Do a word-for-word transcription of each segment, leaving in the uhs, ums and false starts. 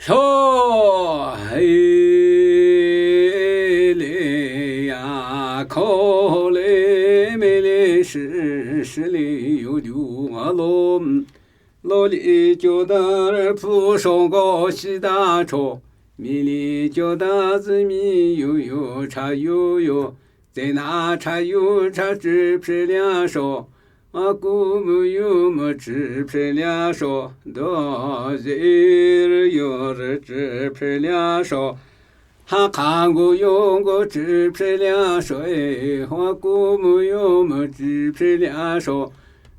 Sho, hei, le, ya, ko, le, me, le, shi, shi, le, yo, yo, a, lo, lo, li, kyo, da, re, pu, sho, go, shi, da, cho, mi, li, kyo, da, zi, mi, yo, yo, cha, yo, yo, ze, na, cha, yo, cha, chi, phi, lia, sho, a, ku, mu, yu, mu, chi, phi, lia, sho, do, ze, ri, yo, ri, chi, phi, lia, sho, ha, kha, gu, yo, gu, chi, phi, lia, sho, e, hwa, ku, mu, yu, mu, chi, phi, lia, sho,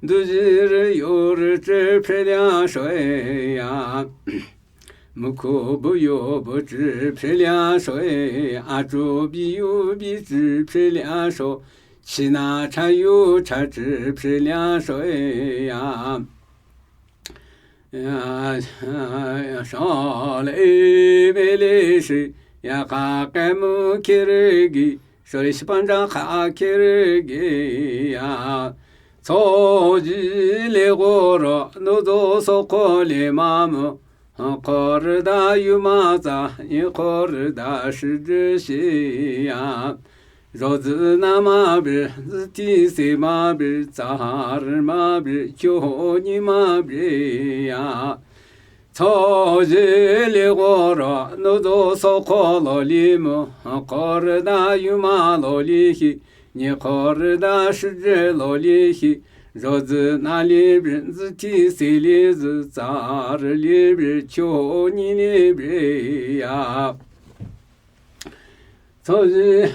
du, zi, ri, yo, ri, chi, phi, lia, sho, e, ya. Mu, ku, bu, yu, bu, chi, phi, lia, sho, e, a, chu, bi, yu, bi, chi, phi, lia, sho, chi, na, cha, yu, cha, chi, phi, lia, sho, e, ya. Ya, ya, sho, le, be, le, shi, ya, ka, ke, mu, ki, ri, gi, sho, le, shi, pa, ja, kha, ki, ri, gi, ya. Cho, ji, le, go, ro, nu, zo, so, ko, le, ma, mu, kho, ri, da, yu, ma, za, nyi, kho, ri, da, shi, ji, shi, ya. Zho, zi, na, ma, bi, zi, ti, se, ma, bi, za, ha, ri, ma, bi, kyo, ho, nyi, ma, bi, ya. Cho, ji, le, go, ro, nu, zo, so, ko, lo, li, mu, kho, ri, da, yu, ma, lo, li, hi, nyi, kho, ri, da, shi, ji, lo, li, hi, zho, zi, na, li, bi, zi, ti, se, li, zi, za, ri, li, bi, kyo, ho, nyi, li, bi, ya. Cho, ji,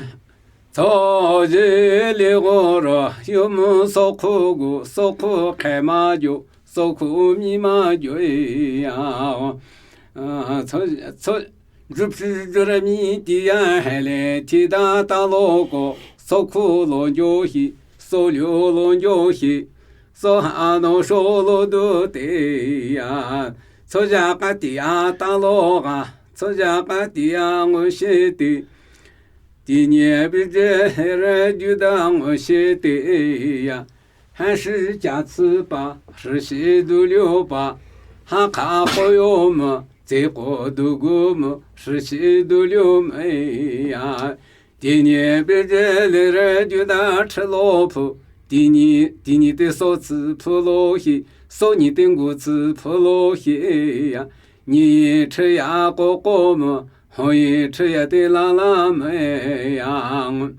cho, ji, le, go, ro, yu, mu, so, ku, gu, so, ku, khe, ma, gyo, so, ku, mi, ma, gyo, ya. A, cho, cho, ju, phi, ju, re, mi, ti, ya, he, le, ti, da, ta, lo, ko, so, ku, lo, gyo, hi, so, lyo, lo, gyo, hi, so, ha, no, sho, lo, du, te, ya. Cho, ja, ka, ti, ya, ta, lo, ga. Cho, ja, ka, ti, ya, ngo, shi, ti. Ti, nyi, bi, je, he, re, ju, da, ngo, shi, ti, ya. Han, shi, ja, ci, pa, hri, shi, du, lyo, pa. Ha, kha, ko, yo, mu, ze, ko, du, gu, mu, hri, shi, du, lyo, mu, ya. Ti, nyi, bi, je, le, re, ju, da, chi, lo, pu. Ti, nyi, ti, nyi, te, so, ci, pu, lo, hi. So, nyi, te, gu, ci, pu, lo, hi, ya. Nyi, chi, ya, ko, ko, mu. Ho, yi, chi, ya, te, la, la, mu, ya, ng.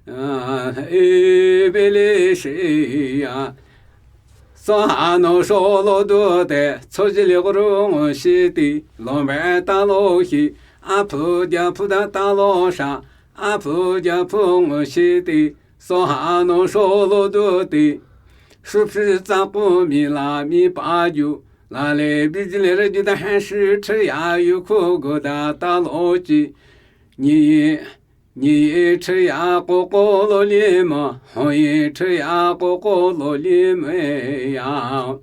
A, e, be, le, shi, ya. So, ha, no, sho, lo, du, te. Cho, ji, le, go, ro, ngo, shi, ti. Lo, be, ta, lo, hi. A, pu, ja, pu, da, ta, lo, sha. A, pu, ja, pu, ngo, shi, ti. So, ha, no, sho, lo, du, ti. Shu, phi, za, ku, mi, la, mi, pa, ju. La, le, bi, ji, le, re, ju, da, han, shi, chi, ya, yu, ku, gu, da, ta, lo, ji. Nyi, nyi, chi, ya, ko, ko, lo, li, mu. Ho, yi, chi, ya, ko, ko, lo, li, mu, ya.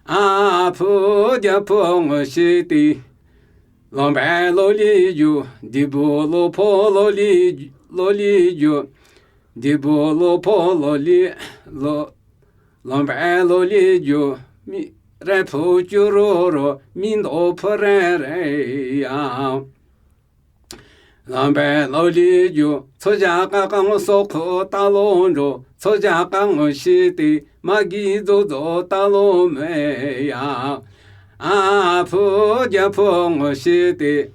A, pu, ja, pu, ngo, shi, ti. Lo, be, lo, li, ju. Di, bu, lo, po, lo, li, lo, li, ju. Di, bu, lo, po, lo, li, lo, lo, be, lo, li, ju. Mi, re, pu, ju, ro, ro. Mi, do, pu, re, re, ya. Lo, be, lo, li, ju. Cho, ja, ka, ka, ngo, so, ku, ta, lo, jo. Cho, ja, ka, ngo, shi, ti. Ma, gi, zo, zo, ta, lo, me, ya. A, pu, ja, pu, ngo, shi, ti.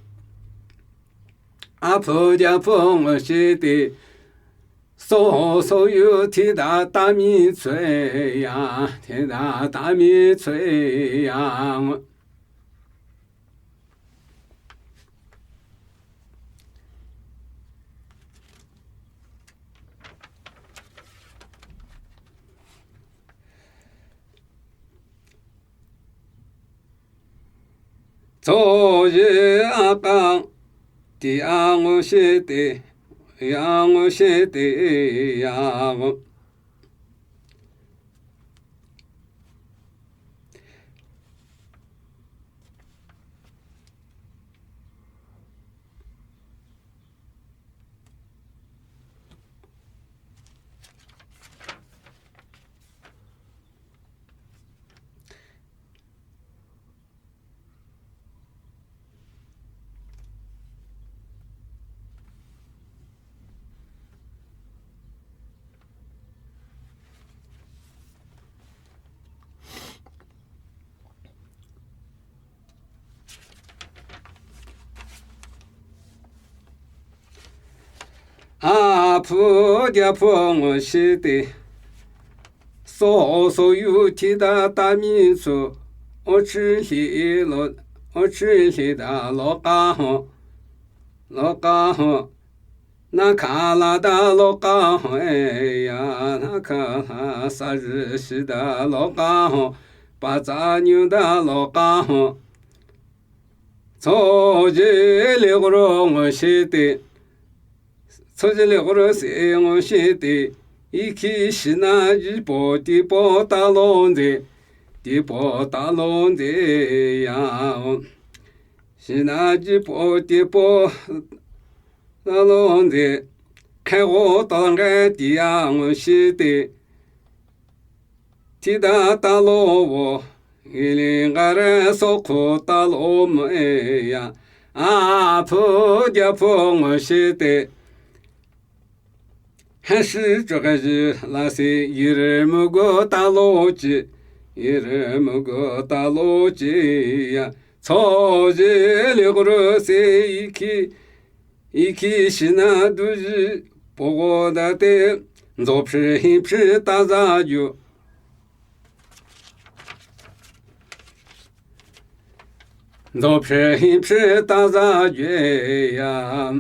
A, pu, ja, pu, ngo, shi, ti. So, so, yu, ti, da, ta, mi, cui, ya. Ti, da, ta, mi, cui, ya. Cho, yi, a, ka, ti, a, ngo, shi, ti, ya, ngo, shi, ti, ya, ngo. Phu dia phu ngoshe te. So so yu ti da ta mi tsu. O chi li lo, o chi li da lo ka ho. Lo ka ho. Na ka la da lo ka ho e ya. Na ka la sa ri shi da lo ka ho. Pa za nyu da lo ka ho. Tso ji li gu ro ngoshe te. Tso ji li gu ro se ngoshe te. I ki shi na ji po ti po ta lo nze. Ti po ta lo nze ya. Shi na ji po ti po ta lo nze. Khe go ta nge ti ya ngoshe te. Ti da ta lo wo, i li nga re so ko ta lo mo e ya. A phu dia phu ngoshe te. Ha shi zhe ga ji la si, i re mo go ta lo ji. I re mo go ta lo ji ya. Tso ji li gu ro se i ki. I ki shi na du ji po go da te, nzo phri hi phri ta za ju. Nzo phri hi phri ta za ju e ya.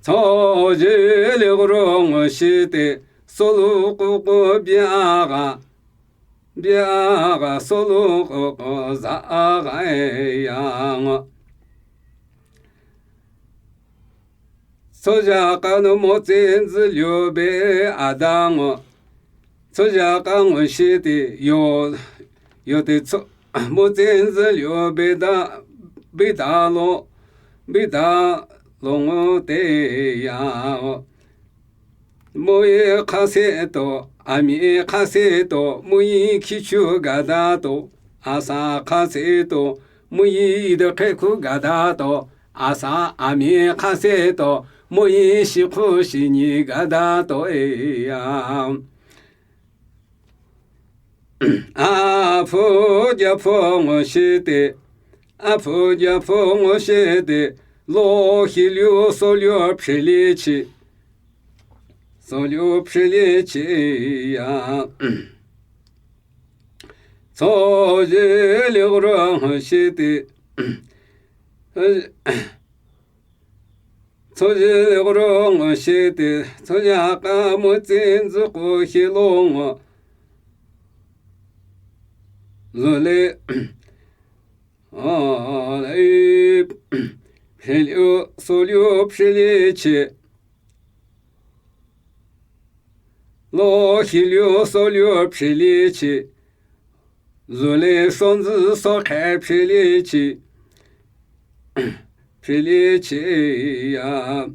Tso ji li gu ro ngoshe te, so lu ku ku bia ga. Bia ga so lu ko ko za ga e ya ngo. Tso ja ka no mo tsin zi liu be a da ngo. Tso ja ka ngoshe te yo, yo te tso, mo tsin zi liu be da, be da lo, be da lo ngo te ya ngo. Moyi khase to, ami khase to, moyi khichu ga da to, asa khase to, moyi de kheku ga da to, asa ami khase to, moyi shikhu shinyi ga da to e ya. A phu ja phu ngoshe te, a phu ja phu ngoshe te, lo hi liu so liu phri li chi, so liu phri li chi ya. Tso ji li gu ro ngoshe te, Tso ji li gu ro ngoshe te, tso ja ka mo tsin zi ku hi lo ngo. Lo le, o le, phri liu, so liu phri li chi. Lo hi liu, so liu phri li chi. Zu le so nzi so khe phri li chi. Phri li chi ya.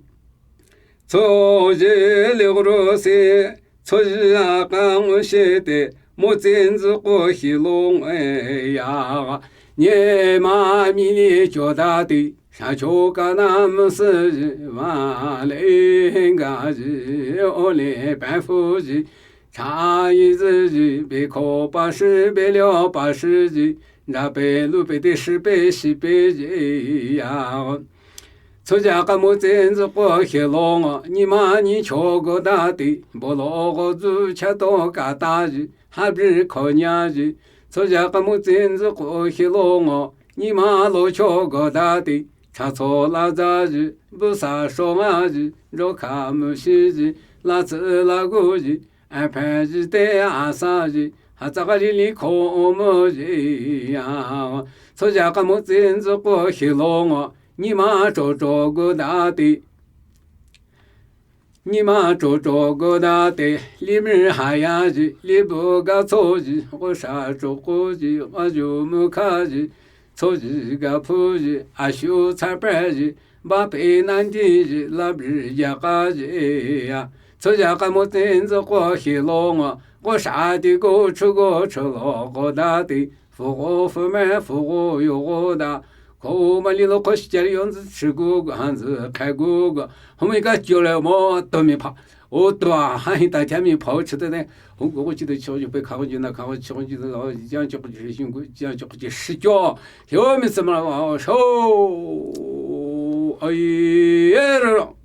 Tso ji li gu ro se, tso ji a ka ngoshe te, mo tsin zi ku hi lo ngo e ya. Nye ma mi li cho da ti. Sha cho ka na mu si ji, ma le ga ji, o le pa fu ji, cha yi zi ji, be ko pa shi, be liu pa shi ji, ja pe lu pe te shi pe shi pe ji ya. Tso ja ka mo tsin zi ku hi lo ngo, nyi ma nyi cho go da ti, bo lo go zu cha to ka ta ji, ha bi ko nya ji. Tso ja ka mo tsin zi ku hi lo ngo, nyi ma lo cho go da ti, cha tso la za ji, bu sa sho nga ji, jo ka mu shi ji, la tsi la gu ji, a pa ji te a sa ji, ha za ka li li ko mo ji ya. Tso ja ka mo tsin zi ku hi lo ngo, nyi ma cho cho go da ti. Nyi ma cho cho go da ti, li mi ha ya ji, li bu ga tso ji, go sha cho ku ji, ga ju mu ka ji, tso ji ga pu ji, a shu cha pa ji, ba pe nan di ji, la bi ya ka ji ya. Tso ja ka mo tsin zi ku hi lo ngo, go sha ti go chu go chu lo go da ti, fu go fu me fu go yo go da. Ko ma li lo ko shi ja li yo nzi chi gu gu, han zi ka gu gu. Ho mi ka jo le mo to mi pa. O to a, ha hi ta cha mi pa o chi te ne. Ho go go chi te cho ju pe ka go ju na ka go cho ju lo, jiang cho ju shi gu, jiang cho ju shi jo. Yo mi zi ma o sho. Ai, e ro.